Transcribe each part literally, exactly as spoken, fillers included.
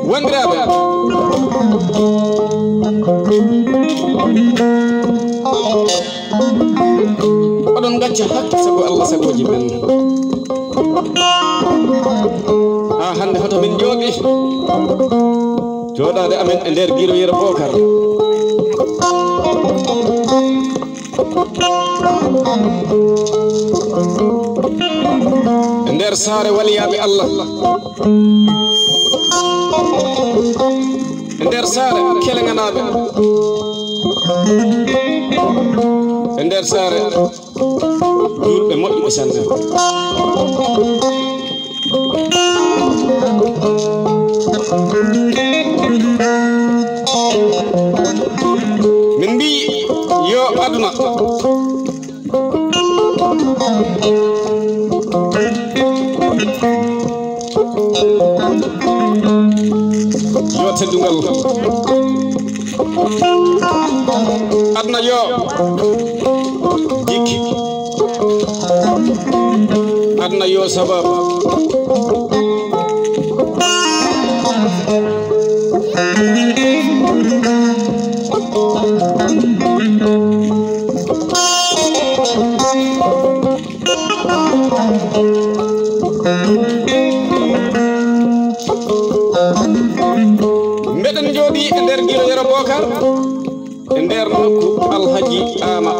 Wondiraaɓe, oɗon ngacca hakke sago Allah, sagooji men. Haa hannde hoto min njooɗi jooɗaade amen e nder Giro Yero Bookar. E nder saare waliyaaɓe Allah, e nder saare keleŋanaaɓe, e nder saare juulɓe moƴƴuɓe sanne. Min mbi yo aduna, yo teddungal, aduna yo jikki, aduna yo sababu. Mbeɗen njooɗii e nder Giro Yero Bookar, e nder nokku Alhaji Ama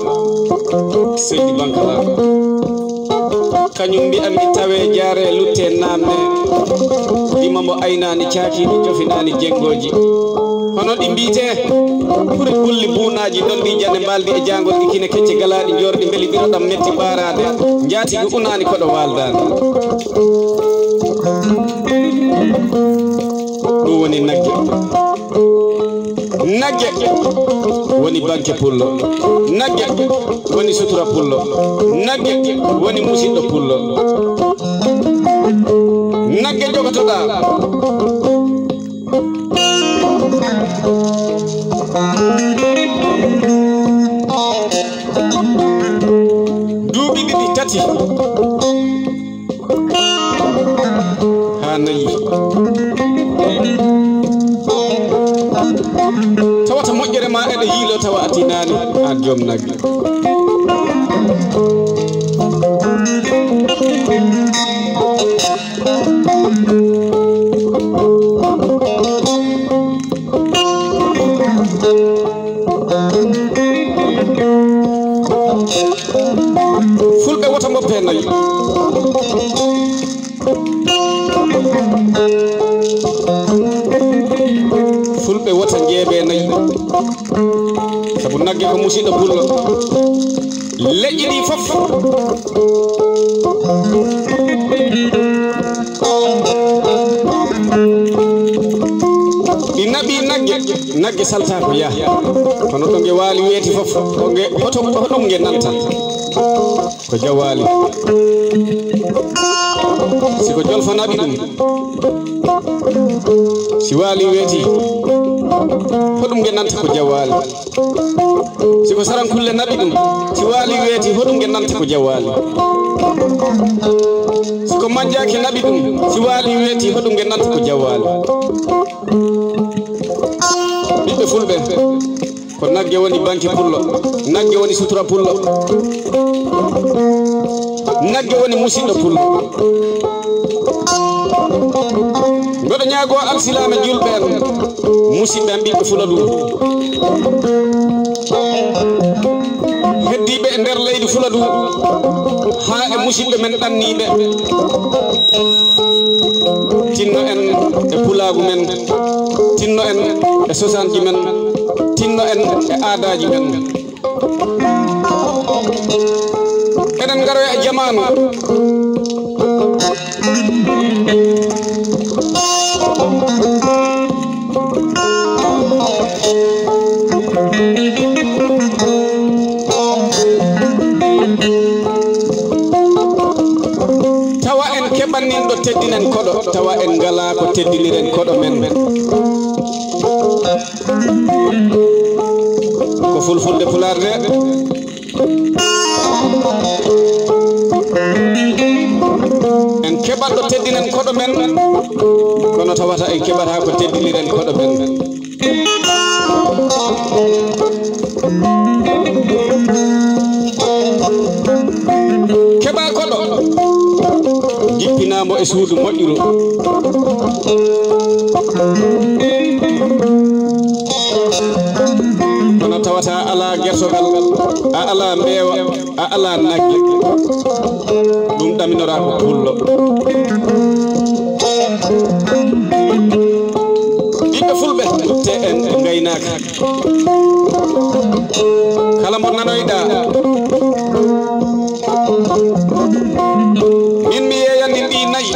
Seydi Bankala. Kañum mbi'anmi tawe jaare lutte naamne, dima mbo aynaani caakiiɗi, jofinaani jenngooji. Hono ɗi mbiyetee, ɓuri gulli buunaaji, dolli jane mbaaldi e jaangol, ɗi kine kecce galaaɗi, njoorɗi mbeli ɓiro ɗam metti ɓaaraade, njaatigi unaani koɗo waaldaani. Ɗum woni nagge. Nagge woni banke pullo. Nagge woni sutura pullo. Nagge woni musiɗɗo pullo. Nagge jogotoɗaa. Duuɓi ɗiɗi, tati, haa nayi. Tawata moƴƴere ma eɗe yiilo, tawa a tinaani, aan joom nagge. Fulɓe wota ngoppe nayi. Fulɓe wota njeeɓe nayi. Sabu nagge ko musiɗɗo pullo. Leƴƴi ɗi fof. Ɗi naɓi nagge, nagge salta ko yaha. Kono ɗo nge waali weeti fof, ko nge, hoto, hoɗum nge nanta. Ko jawaali. Si ko jolfo naɓi ɗum, si waali weeti, hoɗum nge nanta ko jawaali? Si ko sarankulle naɓi ɗum, si waali weeti, hoɗum nge nanta ko jawaali? Si ko manjaake naɓi ɗum, si waali weeti, hoɗum nge nanta ko jawaali? Ɓiɓɓe fulɓe, ko nagge woni banki pullo, nagge woni sutura pullo, nagge woni musiɗɗo pullo. Mboɗo ñaagoo alsilaame julɓe en, musiɓɓe en ɓiɓɓe fula ɗum, heddiiɓe e nder leydi fula ɗum, haa e musiɓɓe men ɗanniiɓe. Tinno en e pulaagu men, tinno en e sosanji men, tinno en e aadaaji men. Eɗen ngaroya e jamaanu. Tawa en keɓanin ɗo teddinen koɗo, tawa en ngalaa ko teddiniren koɗo men. Ko fulfulde pulaar de. En keɓat ɗo teddinen koɗo men, kono tawata en keɓataa ko teddiniren koɗo men. Keɓa koɗo, jippinaa mo e suudu moƴƴuru. Kono tawata alaa gertogal, a alaa mbeewa, a alaa nagge. Ɗum ɗaminoraa ko pullo. Ɓiɓɓe fulɓe, te en e ngaynaaka. Kala mo nanoyɗaa, min mi yeeyani ɗi nayi.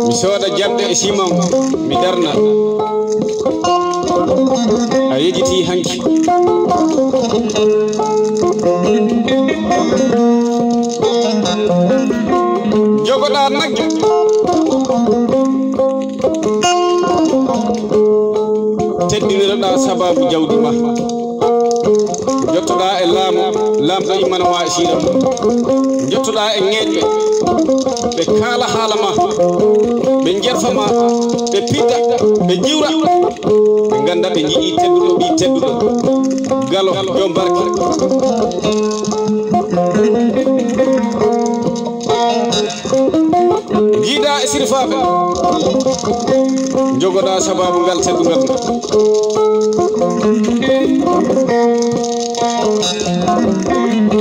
Mi sooda jaɓɓe e simon, mi darna. A yejitii hanki. Jogoɗaa nagge. Teddiniroɗaa sababu jawdi ma. Njottoɗaa e laamu, laamɗo immana ma e siira mum. Njottoɗaa e ŋeeñɓe, ɓe kaala haala ma, ɓe njerfa ma, ɓe pidda, ɓe jiwra, ɓe ngannda ɓe njiɗi tedduɗo, ɓii tedduɗo, galo, jom barke. Jiidaa e sirfaaɓe, njogoɗaa sababu ngal teddungal.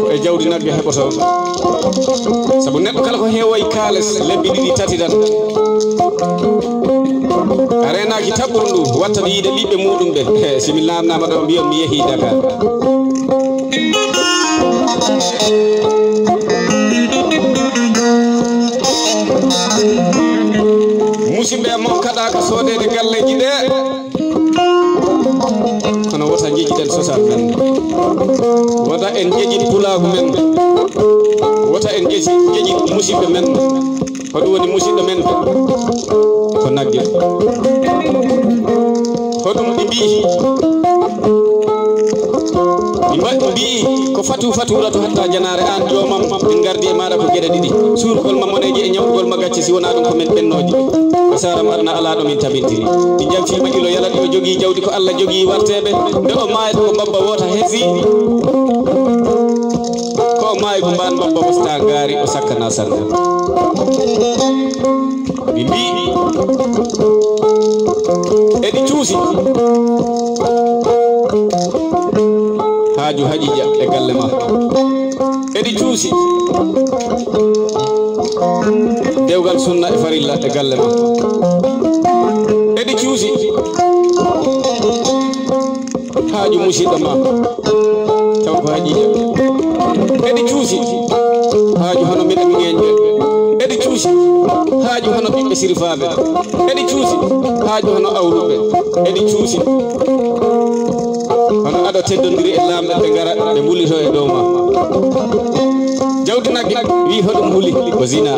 Ko e jawdi nagge heɓoto. Sabu neɗɗo kala ko heewoyi kaalis, lebbi ɗiɗi, tati tan. A reenaaki taɓɓuru ndu, watta ɗo yiide ɓiɓɓe muuɗum ɓe. He, si mi naamnaama ɗo, mbiyon mi yehii Dakar. Musidɓe, mokkaɗaa ko soodeede galleeji ɗe, kono wota njejiɗen sosal men, wota en njejit pulaagu men, wota en njeji-, njejit musidɓe men. Ko ɗum woni musidɗo men ko nagge. Ko ɗum ɗi mbiyi. Ɗi mba-, mbiyi ko fatu fatu rato hatta janaare, aan joomam, min ngardi e maaɗa ko geɗe ɗiɗi. Suurgol ma moneeji e ñawɗugol ma gacce, si wonaa ɗum ko men ɓennooji. Ko saaram aduna alaa ɗo min tabintini. Ɗi njaltiima ilo yala ɗi o jogii jawdi ko Alla jogii warteeɓe. Nde o maayata ko mbabba woota heesi. Ko o maayi ko mbaan mbabba wostaa ngaari o sakkana sanne. Ɓe mbiyi, eɗi cuusi. Haaju Hajiija e galle ma. Eɗi cuusi. Dewgal sunna e farilla e galle ma. Eɗi cuusi. Haaju musiɗɗo ma, taw ko Hajiija. Eɗi cuusi haaju hono meɗen ŋeeñɓe. Eɗi cuusi haaju hono ɓiɓɓe sirifaaɓe. Eɗi cuusi haaju hono awruɓe. Eɗi cuusi hono O teddondiri e laamɓe, ɓe ngara, ɓe mbullito e dow ma. Jawdi nagge, wi hoɗum huli, ko zina.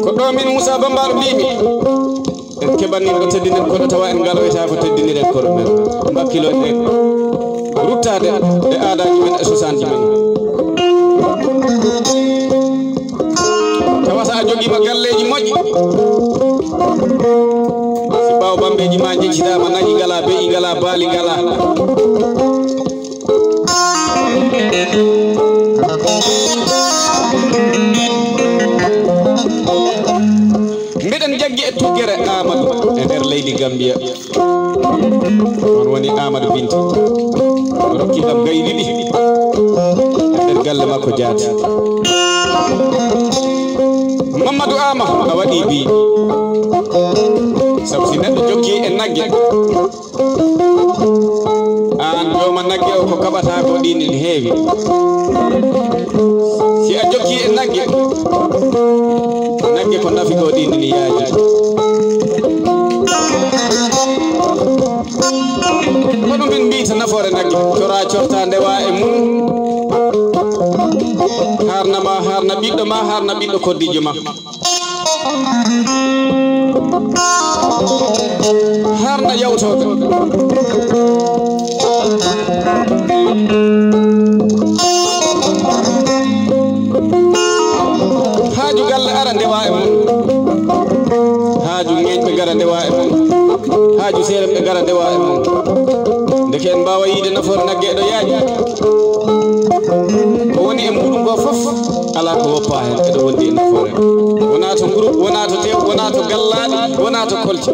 Ko ɗo min Moussa Bambara mbimi. En keɓanii ko teddinen kono tawa en ngaloyta ko teddiniren kono men. Mbakkilo en ruttaade e aadaaji men e sosaanji men. Tawata a jogiima galleeji moƴƴi. Si ɓaawo bambeeji ma njeccitaama, nayi ngalaa, be'i ngalaa, baali ngalaa. Mbiɗen jaggi e tuggere Amadou e nder leydi Gambia. On woni Amadou Binti. O rokki kam gayi ɗiɗi e nder galle makko jaati. Mamadou Ama, a waɗi bi. Sabu si neɗɗo jokki e nagge, aan jooma nagge o, ko kaɓata ko ɗin ene heewi. Si a jokki e nagge, nagge ko nafi ko ɗin ene yaaji. Ko ɗum min mbiyta nafoore nagge, cora corta ndewa e mum. Harna ma, harna ɓiɗɗo ma, harna ɓiɗɗo koddijo ma. Harna yawtooɓe. Haaju galle ara ndewa e mum. Haaju ŋeeñɓe ngara ndewa e mum. Haaju seerenɓe ngara ndewa e mum. Ndeke en mbaawa yiide nafoore nagge eɗo yaaji. Ko woni e mbuuɗu ngo fof, alaa ko woppa heen, eɗo wondi e nafoore. Wonaa to nguru, wonaa to tew, wonaa to gallaaɗi, wonaa to kolce.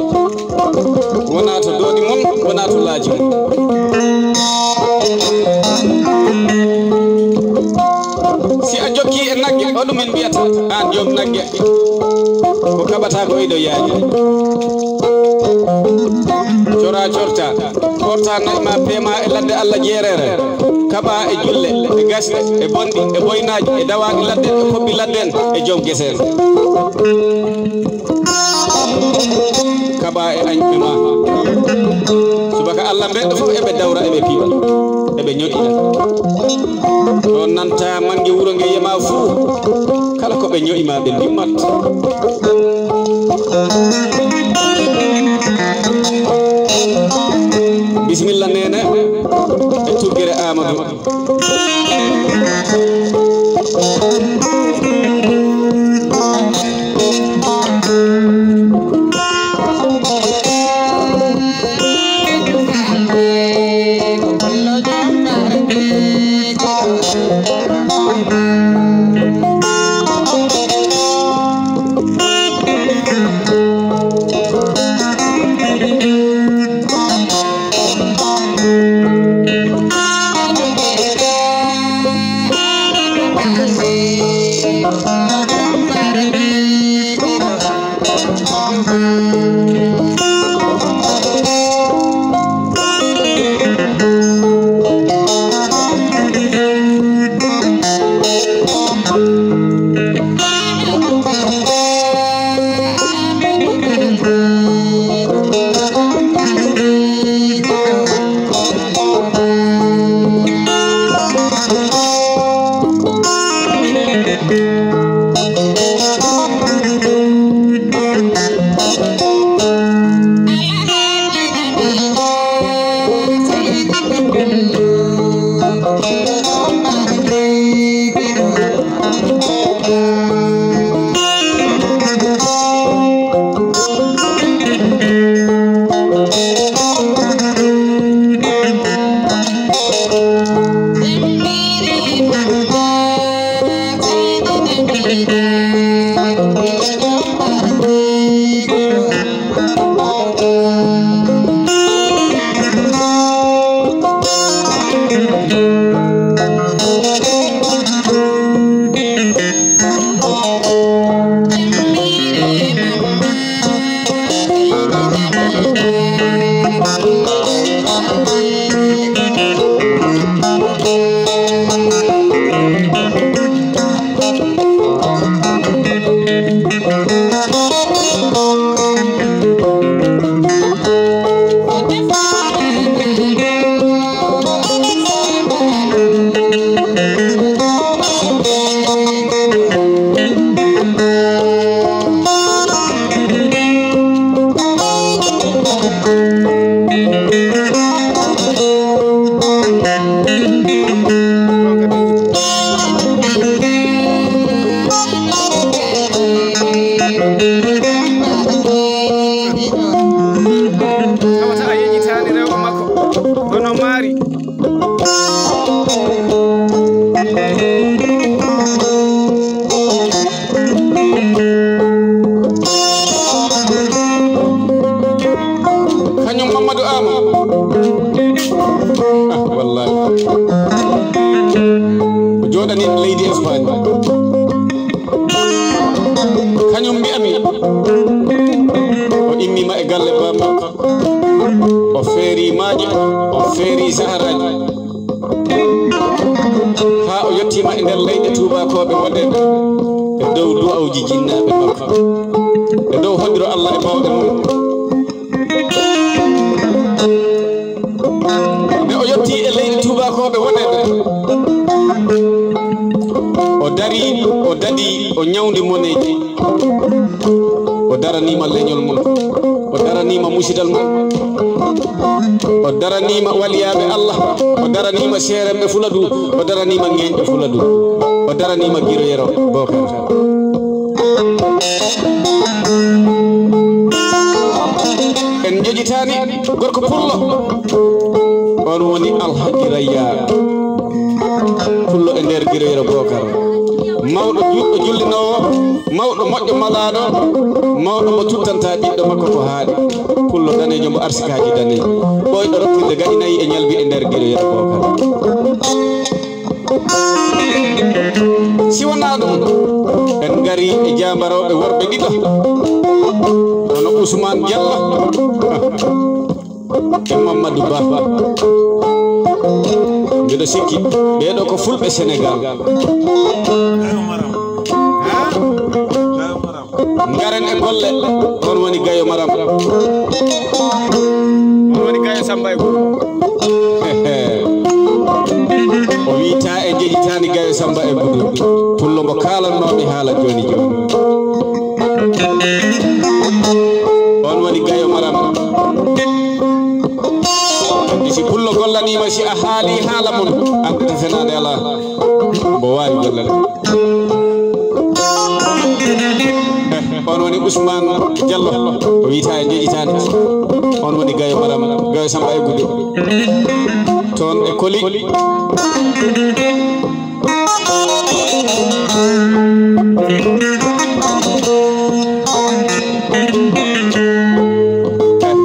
Wonaa to dooɗi mon, wonaa to laaji mon. Si a jokki e nagge, o ɗum min mbiyata, aan joom nagge, ko kaɓata ko iɗo yaaji. Cora corta, corta nayi ma, peema e ladde Allah jeereere, kaɓa e julle, e gasɗe, e bonɗi, e boynaaji, e dawaaɗi ladde, e pobbi ladde en, e joom gese en. Kaɓa e añɓe ma. Subaka Allah mbeɗo fof eɓe dawra, eɓe piɓa, eɓe ñoɗɗina. Ɗon nanta mannge wuro nge yema fuu. Kala ko ɓe ño'i ma ɓe ndimmat. Bisimilla neene e tuggere Amadou. Tawata a yeƴitaani rewɓe makko, kono maari. Kañum Mamadou Ama. Ah, wallahi. O jooɗani leydi Espagne. Kañum mbi'ami. O immima e galle bammakko. O feeri maaje, o feeri saharaaji. Haa o yettiima e nder leyɗe tuubakooɓe woɗeeɓe, e dow du'awji jinnaaɓe makko, e dow hoɗiro Allah e baawɗe mum. Nde o yettii e leyɗe tuubakooɓe woɗeeɓe, o darii, o daɗii, o ñawndi moneeji. O daraniima leñol mum, o daraniima musidal mum, o daraniima waliyaaɓe Allah, o daraniima seeremɓe Fuladu, o daraniima ŋeeñɓe Fuladu, o daraniima Giroyero Bokar. En njejitaani gorko pullo, on woni Alhaji Rayya. Pullo e nder Giroyero Bokar. Mawɗo juɗɗo jullinoowo, mawɗo moƴƴo malaaɗo, mawɗo mo tuttanta ɓiɗɗo makko ko haaɗi. Pullo daneejo mo arsikaaji daneeji. Ɓooyɗo roktirde gaɗi nayi e ñalbi e nder Giroyero Bokar. Si wonaa ɗum, en ngari e jaambarooɓe worɓe ɗiɗo. Hono Ousmane Diallo. E Mamadou Ba. Mbiɗo sikki ɓeeɗo ko fulɓe Sénégal. Ngaren e golle. On woni Gayo Maram. On woni Gayo Samba e Guro. O wiita e jejitaani Gayo Samba e Guro. Pullo mo kaalannoomi haala jooni jooni. On woni Gayo Maram. Anndi si pullo gollaniima, si a haali haala mum, anndi tefenaade alaa. Mbo waawi gollal. Eh, on woni Ousmane Diallo, o wiita e jejitaani. On woni Gayo Maram, Gayo Samba e Guro. Toon e Koli.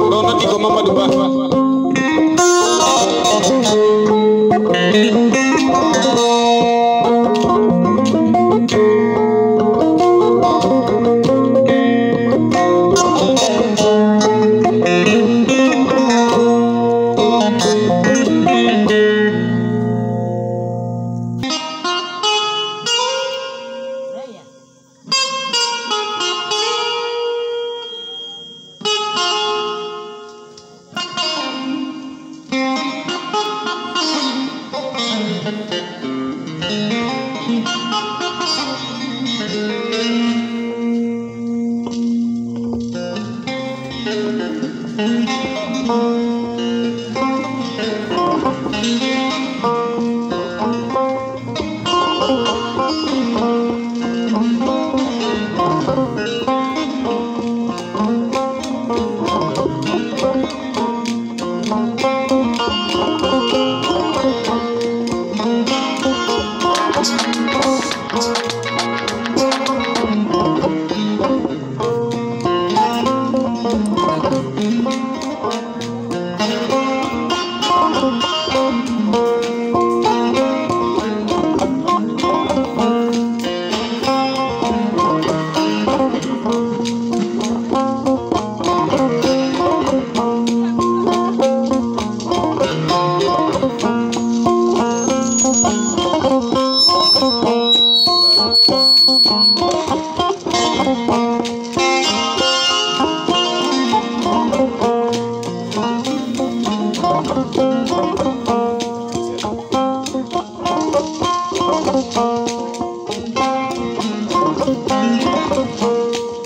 Ɗo noddi ko Mamadou Ba.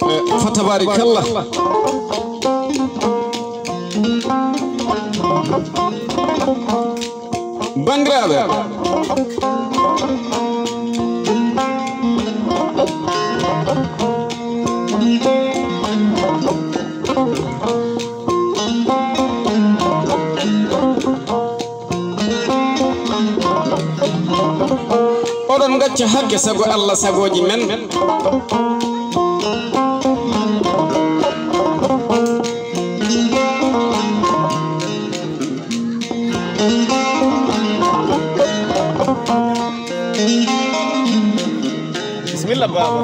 Eh, fatabaari kalla. Banndiraaɓe, Sago Allah sagooji men. Bismillah, baaba.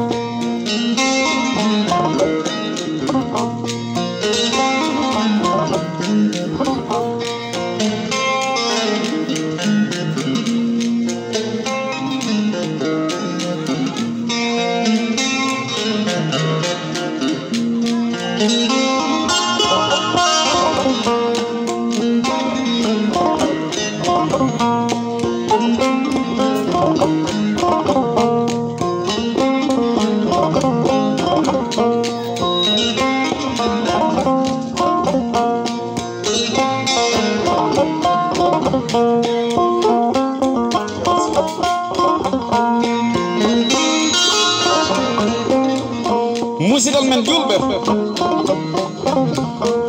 Musidal men julɓe,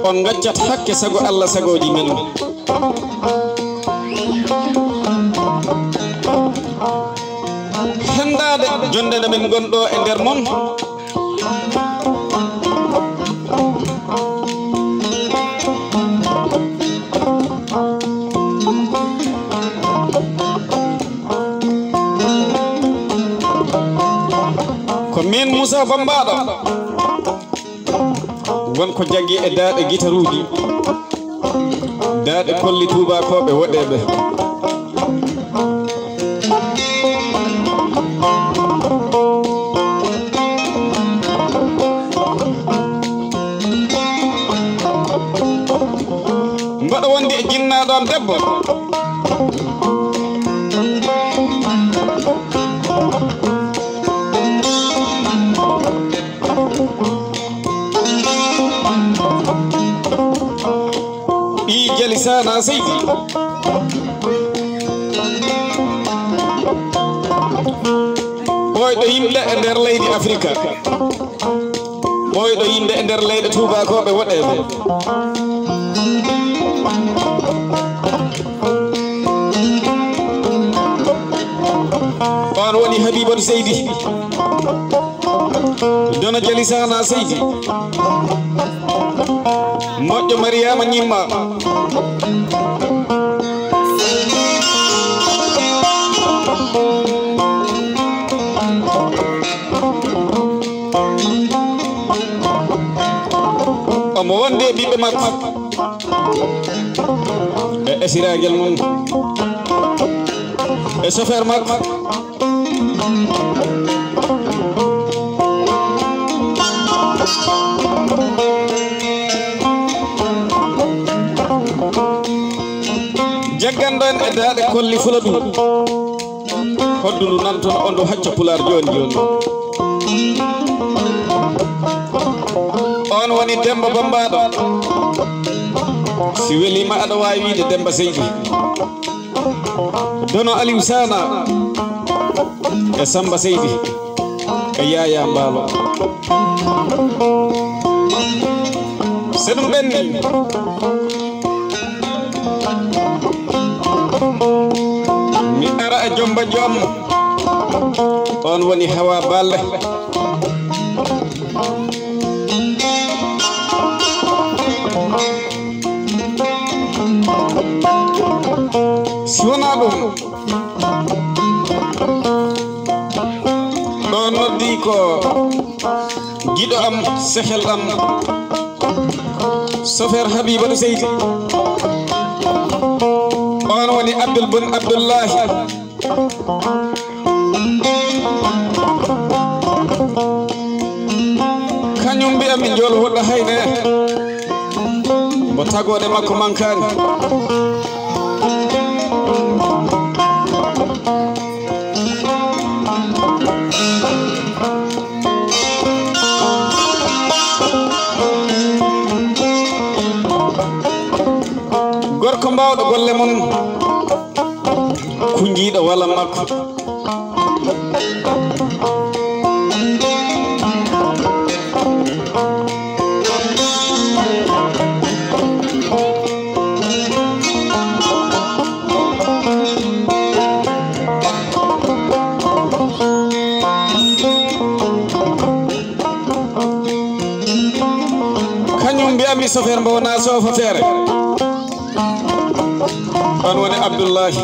on ngaccat hakke sago Allah sagooji men. Hendaade jonde nde min ngonɗo e nder mon. Ko min Moussa Bambaɗo. Won ko jaggi e daaɗe gitaruuji, daaɗe kolli tuubakooɓe woɗeeɓe. Mbaɗa wondi e jinnaaɗo am debbo. Ɓii Jali Sana Seydi. Ɓooyɗo yimɓe e nder leydi Afrika. Ɓooyɗo yimɓe e nder leyɗe tuubakooɓe woɗeeɓe. On woni Habibatu Seydi. Dono Jali Sana Seydi. Moƴƴo Mariama Ñimma. Omo wondi e ɓiɓɓe makko, e esiragel mum, e chauffeur makko. Jagganɗo en e daaɗe kolli fula ɗum. Hoddu ndu nanton on ndu hacca pulaar jooni jooni. On woni Demba Bambaɗo. Si welima aɗa waawi wiide Demba Seydi. Dono Aliou Sana e Samba Seydi e Yaya Mbaalo. So ɗum ɓenni, mi ara e Jomba Joom. On woni Hawa Balle. Si wonaa ɗum, ɗo noddi ko giɗo am, sehel am, chauffeur Habibatu Seydi. On woni Abdoul Boun Abdoullahi. Kañum mbiya mi njool woɗɗo hayne, mbo tagode makko mankani. Gorko mbawɗo golle mum, kunjiiɗo wala makko. Sofeer mbo wonaa sofa feere. On woni Abdullahi.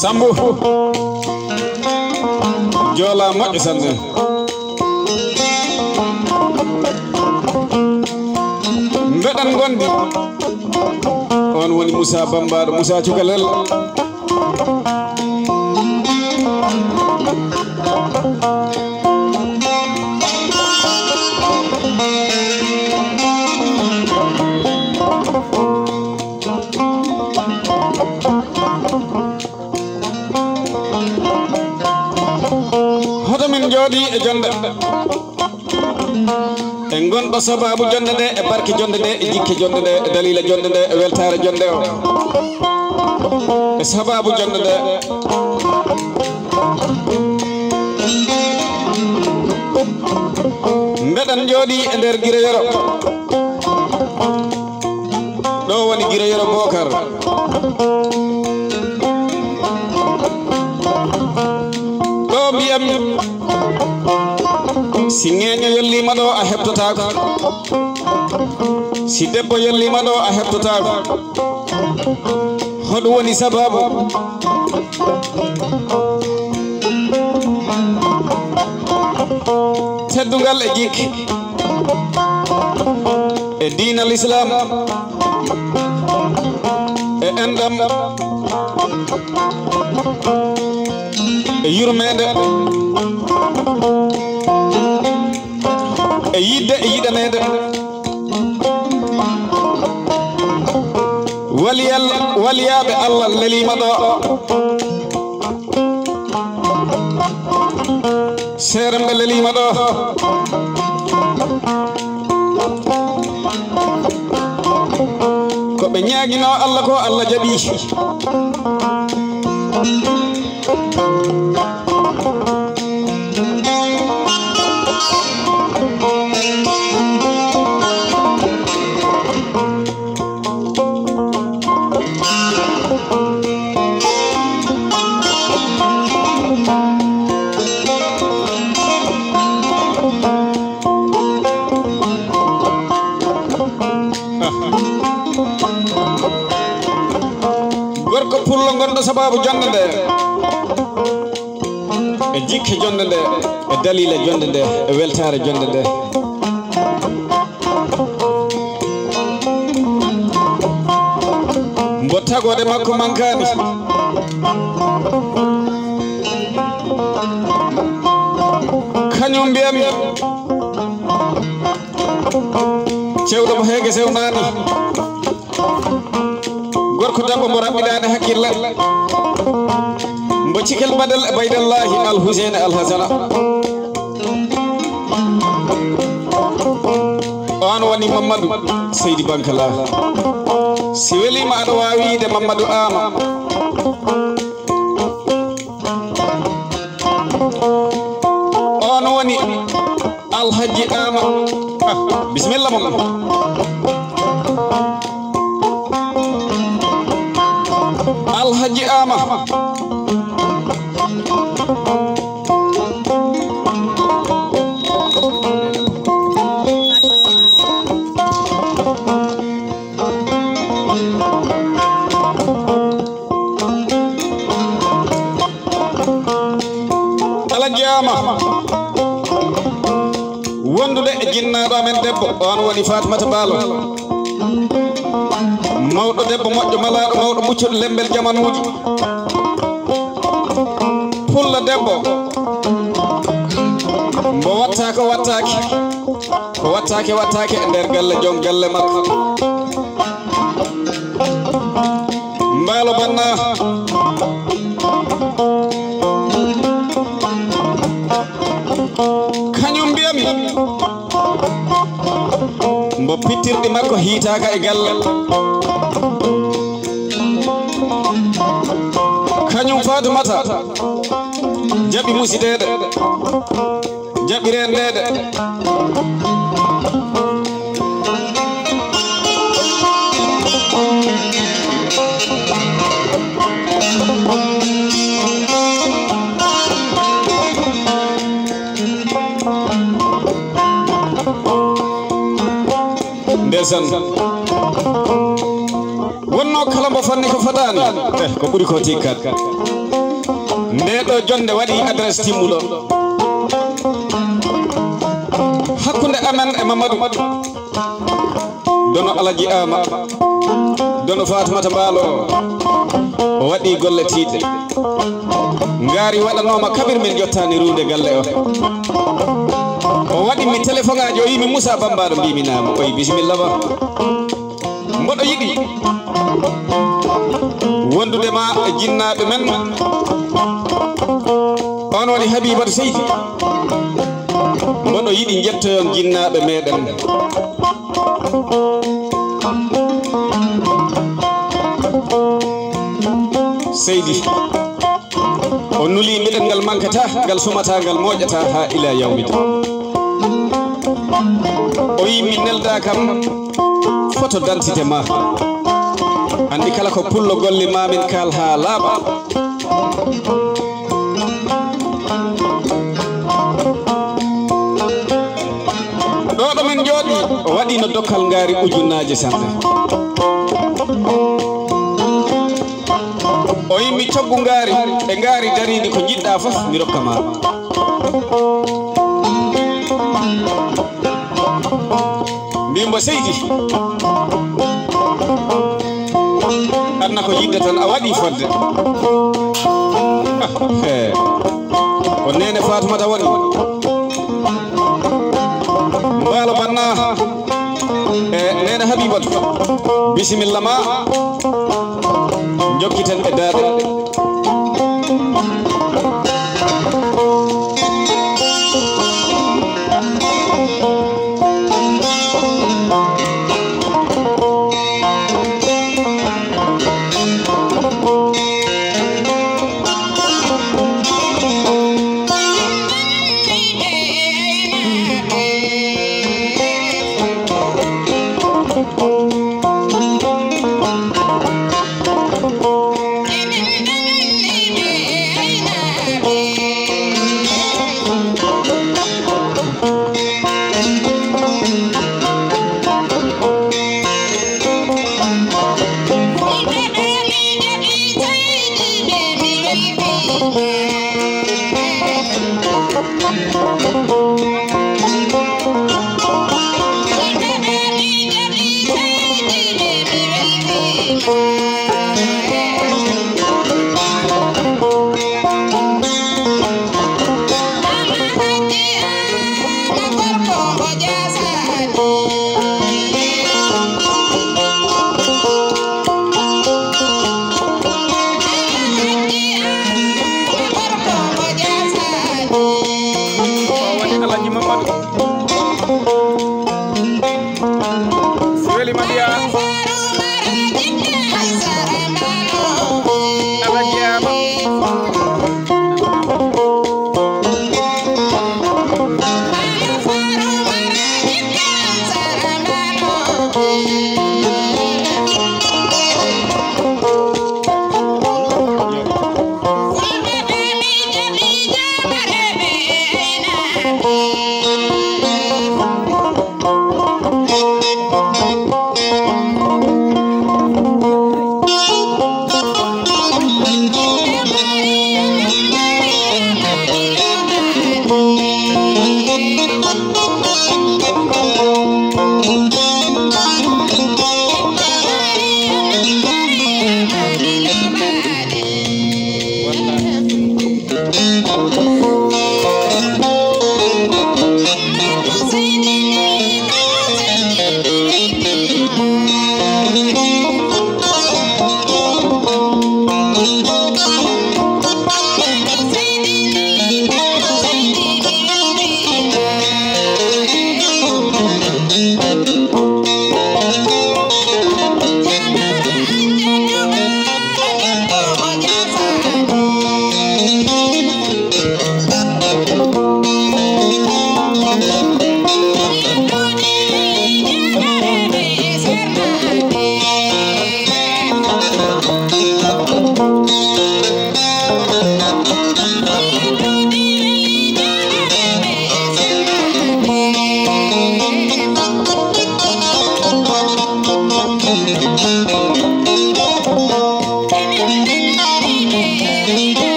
Sambu. Joola moƴƴo sanne. Mbeɗan ngondi. On woni Moussa Bambaɗo, Moussa Cukalel. Hoto min njooɗi e jonde. E ngonɗo sababu jonde nde, e barke jonde nde, e jikke jonde nde, e dalila jonde nde, e weltaare jonde o. E sababu jonde nde. Mbeɗan njooɗi e nder Giro Yoro. Ɗo woni Giro Yoro Bokar. Ɗo mbiyam, si ŋeeño yolliima ɗo, a heɓtotaako. Si debbo yolliima ɗo, a heɓtotaako. Hoɗum woni sababu? Teddungal e jikke e diina Lislaam e enɗam e yurmeende e yiɗde e yiɗaneede. Waliyal, waliyaaɓe Allah leliima ɗo. Seeremɓe leliima ɗo. Ko ɓe ñaaginoo Allah ko, Allah jaɓi. Gorko pullo gonɗo sababu jonde nde, e jikke jonde nde, e dalila jonde nde, e weltaare jonde nde. Mbo tagode makko mankani. Kañum mbiyami. Cewɗo mo heege sewnani. Gorko debbo mo raɓɓiɗaani hakkille. Mbo cikel badal e Baydallahi Al Huseene Al Hasana. On woni Mamadou Seydi Bankala. Si welima aɗa waawi wiide Mamadou Ama. On woni Alhaji Ama. Ah, bismillah, mon. Alhaji Ama. Alhaji Ama. Wondude e jinnaaɗo amen debbo, on woni Fatimata Baalo. Mawɗo debbo moƴƴo malaaɗo, mawɗo muccuɗo lembel jamanuuji. Pullo debbo. Mbo watta ko wattaaki. Ko wattaake, wattaake e nder galle, joom galle makko. Mbaalo banna. Kañum mbiyami. Mbo pittirɗi makko hiitaaka e galle. Kañum Fatumata. Jaɓi musideede. Jaɓi rendeede. Tan. Wonno kala mbo fanni ko fotaani. Eh, ko ɓuri ko tikkat. Nde ɗo jonde waɗi adresse timmuɗo. Hakkunde amen e Mamadou. Dono Alaji Ama. Dono Fatumata Baalo. O waɗi golle tiiɗɗe. Ngaari waɗanooma kabir min jottaani ruunde galle o. O waɗi mi telefoŋaaji, o yimi Musa Bambaɗo mbimi naama, o yi bisimilla ba. Mboɗo yiɗi wondude ma e jinnaaɓe men. On woni Habibatu Seydi. Mboɗo yiɗi njettoyon jinnaaɓe meɗen. Seydi. O nuli miɗen ngal mankata, ngal sumata, ngal moƴata ha ila yawmidi. O yi mi nelda kam photo d'identité ma. Andi kala ko pullo golle ma min kal ha laaɓa. Ɗo ɗo min jooɗi, o waɗino dokkal ngaari ujunnaaje sanne. O yimmi coggu ngaari, ɓe ngaari dariiɗi ko njiɗɗa fof, mi rokka ma. Mbimbo Seydi. Adna ko yidde tan a waɗi fodde. Ah, he. Ko nene Fatumata woni. Mbaalo banna. E nene Habibatu. Bisimilla ma. Jokkiten e daaɗe. Woni Alaji Mamadou. Si weli ma mbiya. Alaji Ama.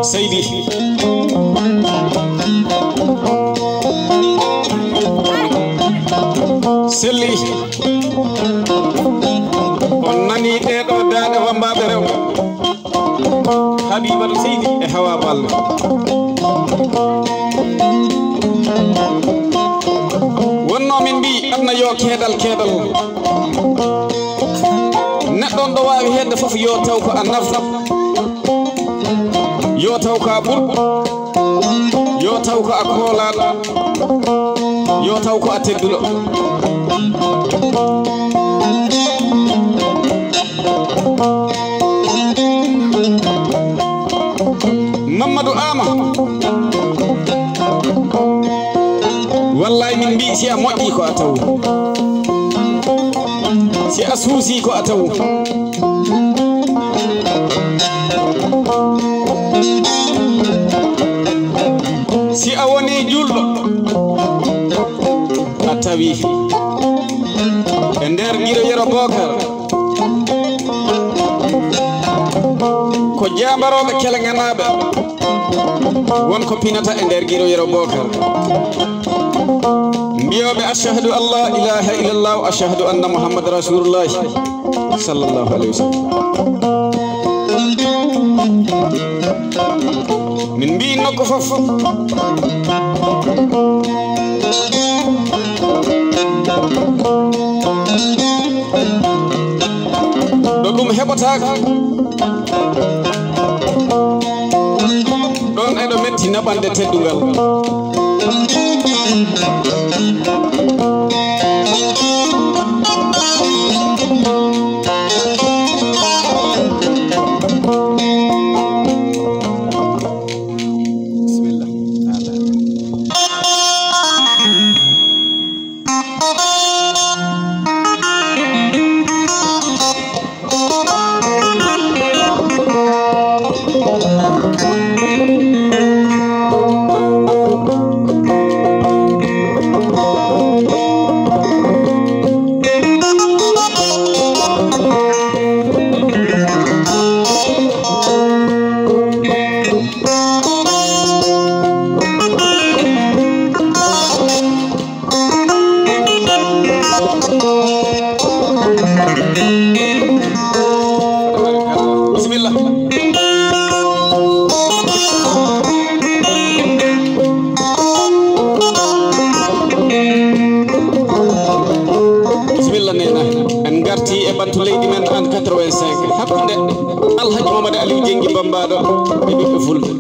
Seydi. Selli. On nani ɗee ɗoo daaɗe wambaaɓe rewɓe. Habibatu Seydi e Hawa Ballo. Wonno min mbi aduna yo keedal keedal. Neɗɗo on ɗo waawi heedde fof yo taw ko a nafɗo, yo taw ko a ɓurɗo, yo taw ko a koolaaɗo, yo taw ko a tedduɗo. Mamadou Ama. Wallahi min mbi si a moƴƴi ko a taw, si a suusi ko a taw. Si a woni julɗo a tawi e nder Giro Yero Bokar. Ko jambarooɓe keleŋanaaɓe won ko pinata e nder Giro Yero Bokar. Mbiyooɓe ashhadu an la ilaha illallah wa ashhadu anna Muhammad rasulullah sallallahu alayhi wa sallam. Min mbi nokku fof ɗo ɗum heɓataako. Ɗon eɗo metti naɓande teddungal. Bismillah. Bisimilla. Bisimilla, neena. En ngarti e ɓantu leydi men en quatre-vingt-cinq. Hakkunde Alhaji Mamadou Aliou Jengi Bambaɗo e ɓiɓɓe Fulɓe.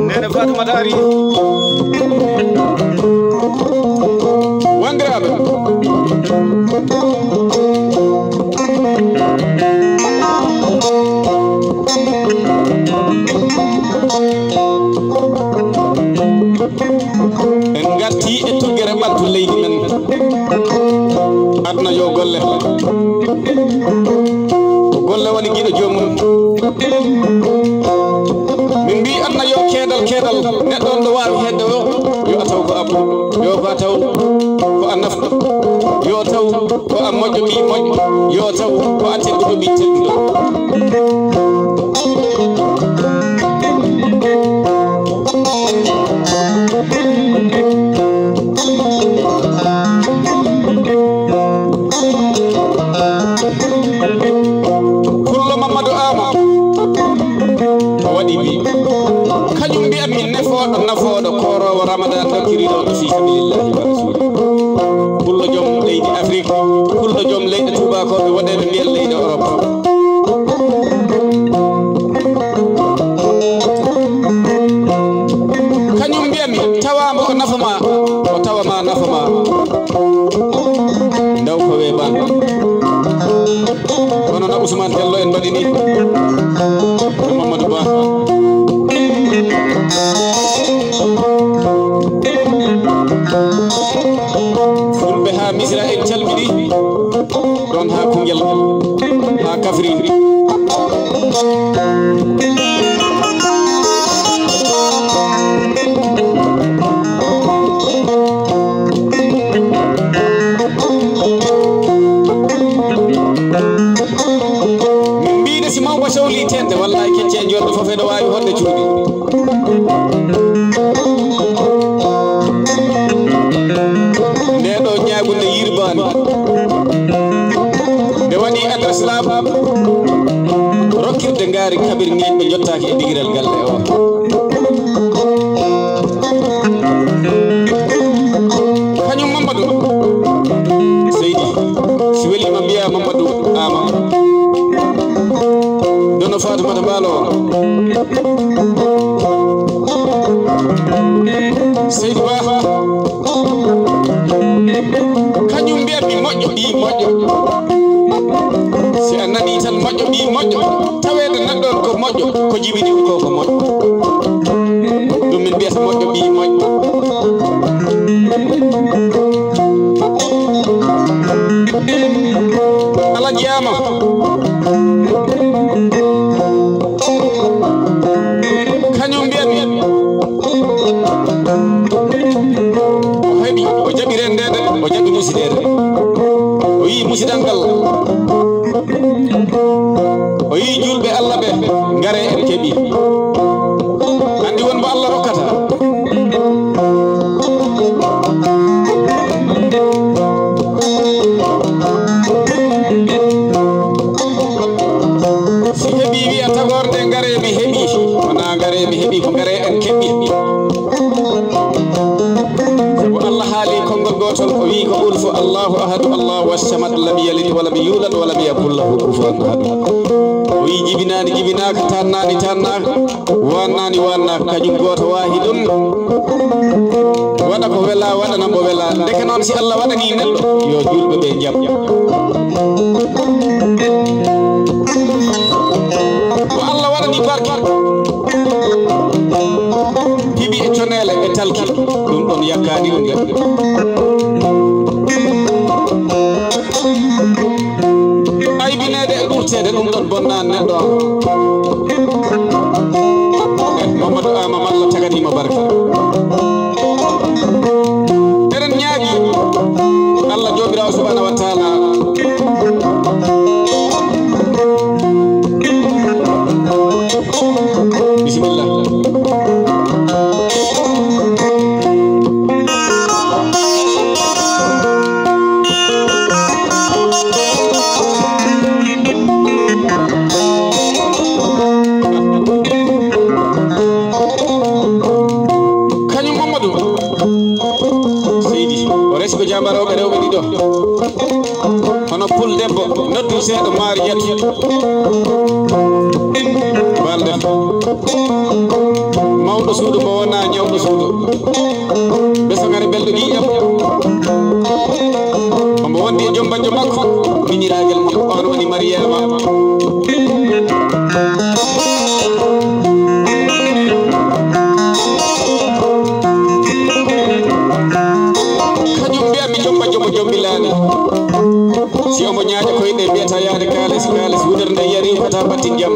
Neene Faatumata ari. Wanndiraaɓe, en ngarti e tuggere ɓantu leydi men. Aduna yo golle. Ko golle woni giɗo joomum. Min mbi aduna yo keedal keedal. Neɗɗo on ɗo waawi hedde o, yo a taw ko a ɓurɗo, yo ko a taw ko a nafɗo, yo taw ko a moƴƴo ɓii moƴƴo, yo taw ko a tedduɗo ɓii tedduɗo. Ɗiɗi. Kañum mbi'atmi nefooɗo, nafooɗo, kooroowo Ramadan, dokkiriiɗo ɗo fi sabilillahi wa rasuli. Pullo joom leydi Afrik, pullo joom leyɗe tuubakooɓe, woɗeeɓe mbiyen leyɗe Europe. Kañum mbi'atmi tawaama o nafa ma, o tawa ma nafa ma. Ndaw ko weeɓaani. Kono na Ousmane Diallo en mbaɗi ni. Mamadou Ba. Fulɓe haa Misra en calmini. Ɗon haa Koungheul, haa Kaffrine. Min mbiide si mawba sowli tende, wallahi kecce e jorɗo fof ene waawi hoɗde cuuɗi. Nde ɗo ñaagunde yirbaani. Nde waɗi adresse laaɓa. Rokkirde ngaari kabir ŋeeñ ɓe njottaaki e digiral galle o. Kañum Mamadou Seydi, si weliima mbiya Mamadou Ama. Dono Fatoumata Mbaalo. Seydi Ba. Kañum mbiyatmi moƴƴo ɓii moƴƴo. Si a nanii tan moƴƴo ɓii moƴƴo, taweede neɗɗo on ko moƴƴo, ko jibini ko ko moƴƴo. Ɗum min mbiyata moƴƴo ɓii moƴƴo. Ala jiyaama. Kañum mbiyatmi. O heɓi, o jaɓi rendeede, o jaɓi musideede. O yii musidal ngal. O yii juulɓe Allah ɓe, ngare en keɓi. Anndi won mo Allah rokkata. Si heɓi wiya tagorde ngare mi heɓi, wona ngare mi heɓi, ko ngare en keɓi. Sabu Allah haali konngol gootol, o wi'i ko qul fu Allahu ahadu, Allahu wassamad, lam yalid wa lam yulad wa lam yakun lahu kufuwan ahad. O wi'i jibinaani jibinaaka, tannaani tannaaka, waannaani waannaaka, kañum gooto waahidun. Waɗa ko wela, waɗana mo wela. Ndeke noon si Allah waɗanii neɗɗo, yo juulɓe ɓe njaɓ. Ko Allah waɗani barke. Piɓi e coneele e talki, ɗum ɗon yakkaani ɗum de. Aybineede e ɓurteede, ɗum ɗon bonnaani neɗɗo. Eh, Mamadou Ama, Malla taganiima barke. Eɗen ñaagi Allah Joomiraawo subhanahu wa taala. Bisimilla. Kañum Mamadou Seydi, o resi ko jaambarooɓe rewɓe ɗiɗo. Hono pul debbo, noddu seeɗa Mariyatu. Balde. Mawɗo suudu mo wona ñawɗo suudu. Ɓe sogare belɗo ƴiiƴam. Omo wondi e joom bajjo makko, miñiraagal mum, on woni Mariyama. Kañum mbiyatmi joom bajjo mo jombilaani. Si omo ñaaƴa koyɗe mbiyata yaade kaalis, kaalis wudere nde yari kata battin jam.